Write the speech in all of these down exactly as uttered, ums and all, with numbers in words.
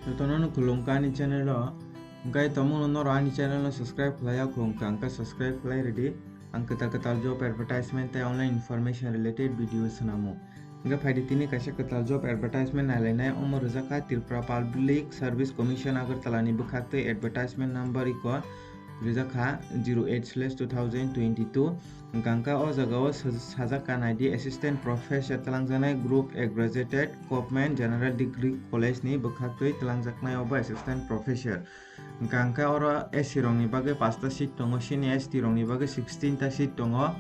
Jotono no khulumkha ani channel o. Hwnkhe tomungno norok ani channel no subscribe khlai ya khulumkha, hwnkhe subscribe khlai rwdi. Ang kwtal kwtal job advertisement tei online information related video swnamo. Hwnkhe phaidi tini kaisa kwtal job advertisement nailainai, omo rwjakha Tripura Public Service Commission Agartala ni bwkhaktwi, advertisement number iko rwjakha zero eight slash two thousand twenty-two. Hwnkhe o jagao sa-, sajak ka naidi, Assistant Professor twlangjaknai Group A Graduated Government General Degree College ni bwkhaktwi twlangjaknai obo Assistant Professor. Hwnkhe oro S C rokni bagwi pasta seat tongo, sini S T rokni bagwi sixteen ta seat tongo.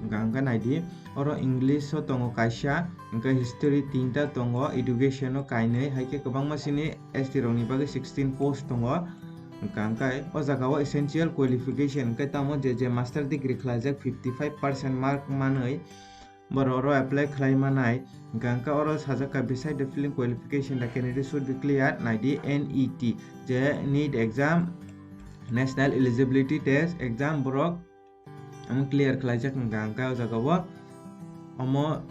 Hwnkhe naidi, oro English o tongo kaisa, hwnkhe History tinta tongo, Education o kainwi, hai khe kwbangma sini S T rokni bagwi sixteen post tongo. Hwnkhe o jagao essential qualification hwnkhe tamo je je master degree khlaijak fifty five percent mark manwi borok oro apply khlai manai. Hwnkhe oro sajak kha, beside the following qualification the candidate should be clear, naidi N E T, je NEET exam, National Eligibility Test exam borok omo clear khlaijak, hwnkhe o jagao omo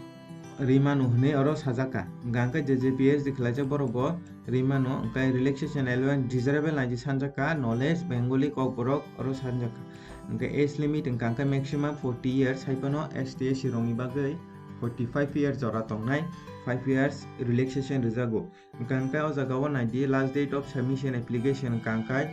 rimano hwnwi oro sajak kha. Hwnkhe je je P H D khlaijak borok bo rimano, hwnkhe relaxation allowance reserve naidi sanjak kha, knowledge Bengali kokborok oro sanjak kha. Hwnkhe age limit hwnkha hwnkhe maximum forty years, hai phano S T S C rokni bagwi forty five years jora tongnai, five years relaxation rwjago. Hwnkha hwnkhe o jagao naidi, last date of submission application hwnkha hwnkhe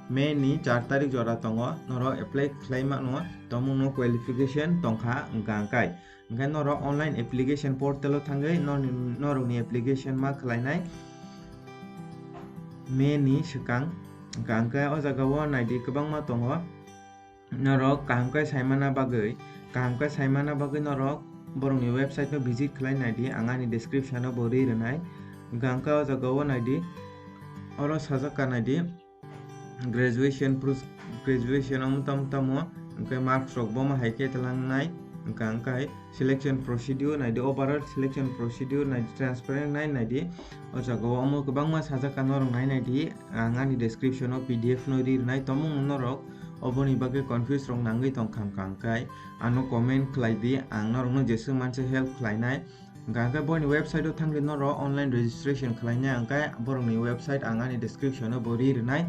May ni char tarik jora tongo, norok apply khlai mano, tomungno qualification tongkha hwnkha hwnkhe. Hwnkhe norok online application portal o thangwi norni, norokni application ma khlainai May ni swkang. Hwnkha hwnkhe o jagao naidi kwbangma tongo. Norok kaham khe saimana bagwi, kaham khe saimana bagwi norok borokni website no visit khlai naidi, ang ani description o bo ri rwnai. Hwnkha hwnkhe o jagao naidi, oro sajak ka naidi, graduation pros-, graduation omo tamo tamo, hwnkhe marks rok bomo hai khe tlangnai, hwnkha hwnkhe selection procedure naidi, overall selection procedure naidi, transparent nai naidi. O jagao omo kwbangma sajak ka, norok nai naidi, ang ani description o P D F no ri rwnai, tomung norok oboni bagwi confuse rok nangwi tongkha hwnkha hwnkhe ano comment khlai di, ang norokno jeswk mansa help khlainai. Hwnkha hwnkhe boni website o thangwi norok online registration khlainai, hwnkhe borokni website ang ani description o bo ri rwnai.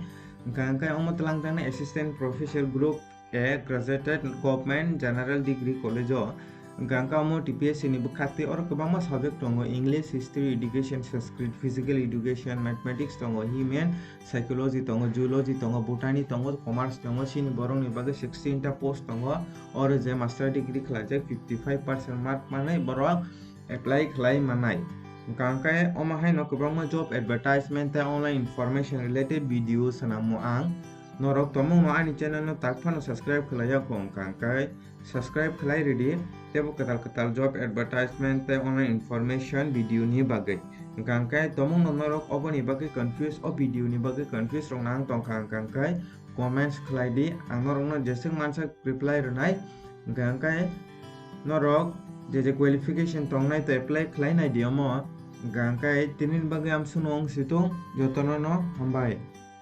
Hwnkha hwnkhe omo twlangjaknai Assistant Professor Group A Graduated Government General Degree College o, hwnkha hwnkhe omo T P S C ni bwkhaktwi oro kwbangma subject tongo, English, History, Education, Sanskrit, Physical Education, Mathematics tongo, Human Psychology tongo, Zoology tongo, Botany tongo, Commerce tongo, sini borokni bagwi sixteen ta post tongo. Oro je master degree khlaijak, fifty five percent mark manwi borok apply khlai manai. Hwnkha hwnkhe omo haino kwbangma job advertisement tei online information related video swnamo ang. Norok tomungno ani channel no tak phano subscribe khlai ya kho, hwnkha hwnkhe subscribe khlai ridi, teibo kwtal kwtal job advertisement tei online information video ni bagwi. Hwnkha hwnkhe tomungno norok oboni bagwi confuse, o video ni bagwi confuse rok nang tongkha hwnkha hwnkhe comments khlai di, ang norokno jeswk mansa reply rwnai. Hwnkha hwnkhe norok je je qualification tongnai to apply khlai nai di omo. Hwnkha hwnkhe tinini bagwi amsukno wng situng, jotono no hambai.